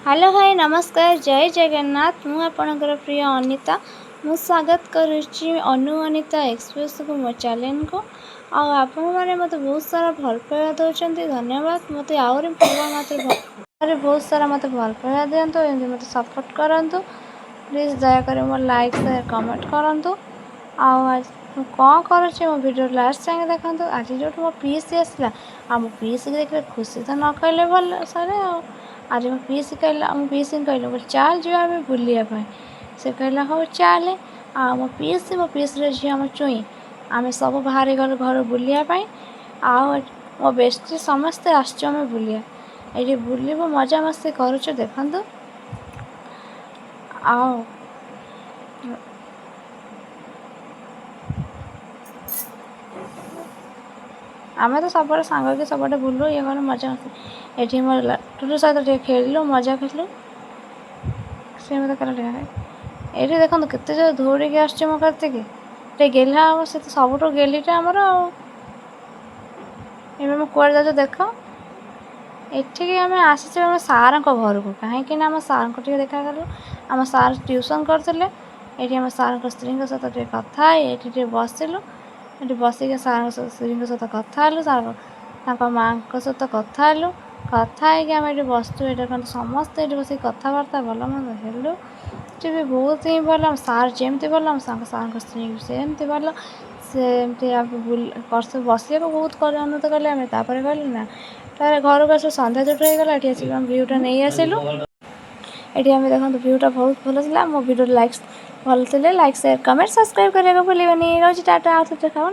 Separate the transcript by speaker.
Speaker 1: Hello, high, ନମସ୍କାର, ଜୟ ଜଗନ୍ନାଥ। ମୁଁ ଆପଣଙ୍କର ପ୍ରିୟ ଅନିତା। ମୁଁ ସ୍ୱାଗତ କରୁଛି ଅନୁ ଅନିତା ଏକ୍ସପ୍ରେସକୁ, ମୋ ଚ୍ୟାନେଲକୁ। ଆଉ ଆପଣମାନେ ମୋତେ ବହୁତ ସାରା ଭଲ ପାଇବା ଦେଉଛନ୍ତି, ଧନ୍ୟବାଦ। ମୋତେ ଆହୁରି ପୂର୍ବ ମାତ୍ର ଆହୁରି ବହୁତ ସାରା ମୋତେ ଭଲ ପାଇବା ଦିଅନ୍ତୁ, ଏମିତି ମୋତେ ସପୋର୍ଟ କରନ୍ତୁ। ପ୍ଲିଜ୍ ଦୟାକରି ମୋ ଲାଇକ୍, ସେୟାର, କମେଣ୍ଟ କରନ୍ତୁ। ଆଉ ଆଜି ମୁଁ କ'ଣ କରୁଛି, ମୋ ଭିଡ଼ିଓ ଲାଷ୍ଟ ଯାଏଁ ଦେଖନ୍ତୁ। ଆଜି ଯେଉଁଠୁ ମୋ ପିଇସି ଆସିଲା, ଆଉ ମୋ ପିଇସିକି ଦେଖିଲେ ଖୁସି ତ ନ କହିଲେ ଭଲ ସରେ। ଆଉ ଆଜି ମୋ ପିଇସି କହିଲା, ମୋ ପିଇସିଙ୍କୁ କହିଲି ବୋଲି, ଚାଲ ଯିବା ଆମେ ବୁଲିବା ପାଇଁ। ସେ କହିଲା, ହଉ ଚାଲେ। ଆଉ ମୋ ପିଇସି, ମୋ ପିଇସିର ଝିଅ, ଆମ ଚୁଇଁ, ଆମେ ସବୁ ବାହାରି ଗଲୁ ଘରୁ ବୁଲିବା ପାଇଁ। ଆଉ ମୋ ବେଷ୍ଟି ସମସ୍ତେ ଆସିଛୁ ଆମେ ବୁଲିବା। ଏଇଠି ବୁଲିବୁ, ମଜାମସ୍ତି କରୁଛୁ, ଦେଖନ୍ତୁ। ଆଉ ଆମେ ତ ସବୁବେଳେ ସାଙ୍ଗ ହେଇକି ସବୁଆଡ଼େ ବୁଲୁ, ଇଏ କରୁ, ମଜାମସ୍ତି। ଏଠି ମୋ ଟୁଲୁ ସହିତ ଟିକେ ଖେଳିଲୁ, ମଜା କଲୁ। ସେ ମୋତେ କହିଲା ଟିକେ। ଏଇଠି ଦେଖନ୍ତୁ, କେତେ ଜୋର ଦୌଡ଼ିକି ଆସୁଛି ମୋ କତିକି। ଟିକେ ଗେହ୍ଲା ହେବ ସେ ତ, ସବୁଠୁ ଗେହ୍ଲିଟା ଆମର। ଆଉ ଏବେ ମୁଁ କୁଆଡ଼େ ଯାଉଛି ଦେଖ। ଏଠିକି ଆମେ ଆସିଛୁ ଆମ ସାର୍ଙ୍କ ଘରକୁ, କାହିଁକି ନା ଆମ ସାର୍ଙ୍କୁ ଟିକେ ଦେଖା କଲୁ। ଆମ ସାର୍ ଟ୍ୟୁସନ୍ କରୁଥିଲେ। ଏଇଠି ଆମ ସାର୍ଙ୍କ ସ୍ତ୍ରୀଙ୍କ ସହିତ ଟିକେ କଥା ହେଇ ଏଇଠି ଟିକେ ବସିଲୁ। ଏଠି ବସିକି ସାର୍ଙ୍କ ସ୍ତ୍ରୀଙ୍କ ସହିତ କଥା ହେଲୁ, ସାର୍ ତାଙ୍କ ମାଆଙ୍କ ସହିତ କଥା ହେଲୁ। କଥା ହେଇକି ଆମେ ଏଠି ବସିଛୁ। ଏଇଟା କ'ଣ, ସମସ୍ତେ ଏଠି ବସିକି କଥାବାର୍ତ୍ତା ଭଲ ମନ୍ଦ ହେଲୁ। ସେ ବି ବହୁତ ହିଁ ଭଲ। ଆମ ସାର୍ ଯେମିତି ଭଲ, ଆମ ସାଙ୍ଗ ସାର୍ଙ୍କ ସ୍ତ୍ରୀ ବି ସେମିତି ଭଲ। ସେମିତି ଆମେ ବସିବାକୁ ବହୁତ ଅନୁରୋଧ କଲେ। ଆମେ ତାପରେ କହିଲୁ ନା। ତାପରେ ଘରକୁ ଆସୁ ସନ୍ଧ୍ୟା ଯେଉଁଠୁ ହେଇଗଲା। ଏଠି ଆସିକି ଆମେ ଭିଉଟା ନେଇ ଆସିଲୁ। ଏଠି ଆମେ ଦେଖନ୍ତୁ, ଭିଉଟା ବହୁତ ଭଲ ଥିଲା। ମୋ ଭିଡ଼ିଓ ଲାଇକ୍ସ ଭଲ ଥିଲେ ଲାଇକ୍, ସେୟାର, କମେଣ୍ଟ, ସବସ୍କ୍ରାଇବ୍ କରିବାକୁ ଭୁଲିବେନି। ରହୁଛି, ଟାଟା। ଆଉ ଦେଖା।